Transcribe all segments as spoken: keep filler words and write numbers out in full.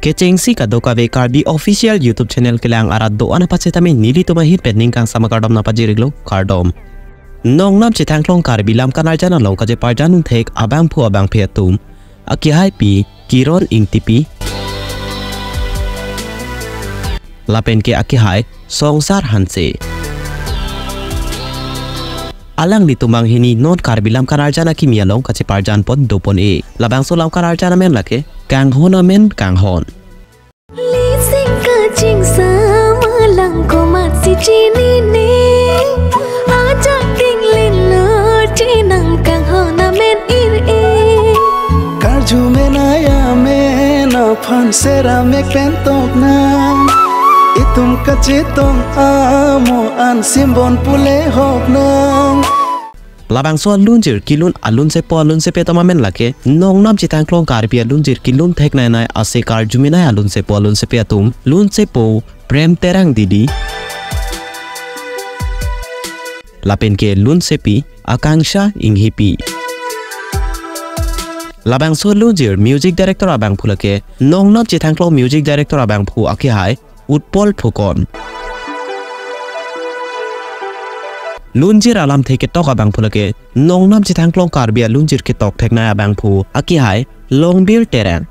Kechengsi kadokave Karbi Official YouTube Channel kelang arat do-an aphan setame nelitum ahin pen ning kangsam akardom nangpajir-iklo, kardom. Nongnam chethangklong Karbi Lamkan Arjan along kacheparjan thek abangphu abangphi atum akehaipi Kiron Ingtipi lapen ke akehai Songsar Hanse. Alanglitum banghini non Karbi Lamkan Arjan akimi along kacheparjan pon dopon-e. Labangso Lamkan Arjan amen lake Kanghon Amen Kanghon. Lising kachingsam alang komatsi chinine, ajak tinglin lur chenam kanghon amen ir-e. Karju menaya men aphan sera mek pen toknang, itum kachetong amo an simbon pule hoknang. Labangso alunjir kelun alunsepo alunsepi atum amen lake nongnam chethangklong Karbi alunjir kelun theknei nei ase karju menei alunsepo alunsepi atum, lunsepo Prem Terang Didi lapen ke lunsepi Akangsha Inghipi. Labangso alunjir music director abangphu lake nongnam chethangklong music director abangphu akehai Utpal Phukan. Lunjir alamthe ketok abangphu lake nongnam chethangklong Karbi alunjir ketok theknei abangphu akehai Longbir Terang.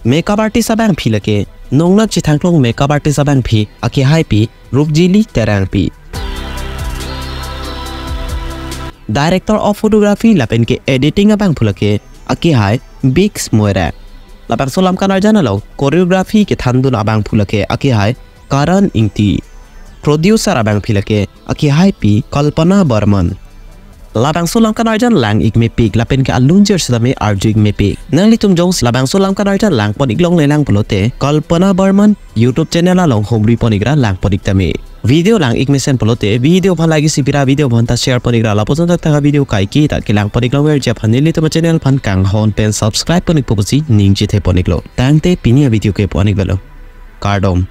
Makeup artist abangphi lake nongnam chethangklong makeup artist abangphi akehaipi Rupjili Terangpi. Director of photography lapen ke editing abangphu lake akehai Biggs Moirang. Labangso Lamkan Arjan along choreography kethandun abangphu lake akehai Karan Ingti. Producer abangphi lake akehaipi Kalpana Barman. Labangso Lamkan Arjan lang-ik mepik lapen ke alunjir setame arju-ik mepik. Nanglitum jongsi labangso Lamkan Arjan langpon-ik longle lang pulote Kalpana Barman YouTube channel along humri pon-ik ra langpon-ik tame. Video lang-ik mesen pulote video aphan like isi pira, video aphan ta share pon-ik ra, lapuson ta thang video kaike ta kelangpon-ik longverji aphan nelitum channel aphan kanghon pen subscribe pon-ikpo pusi ning chethe pon-iklo. Tangte pini avideo ke pon-ik velo. Kardom.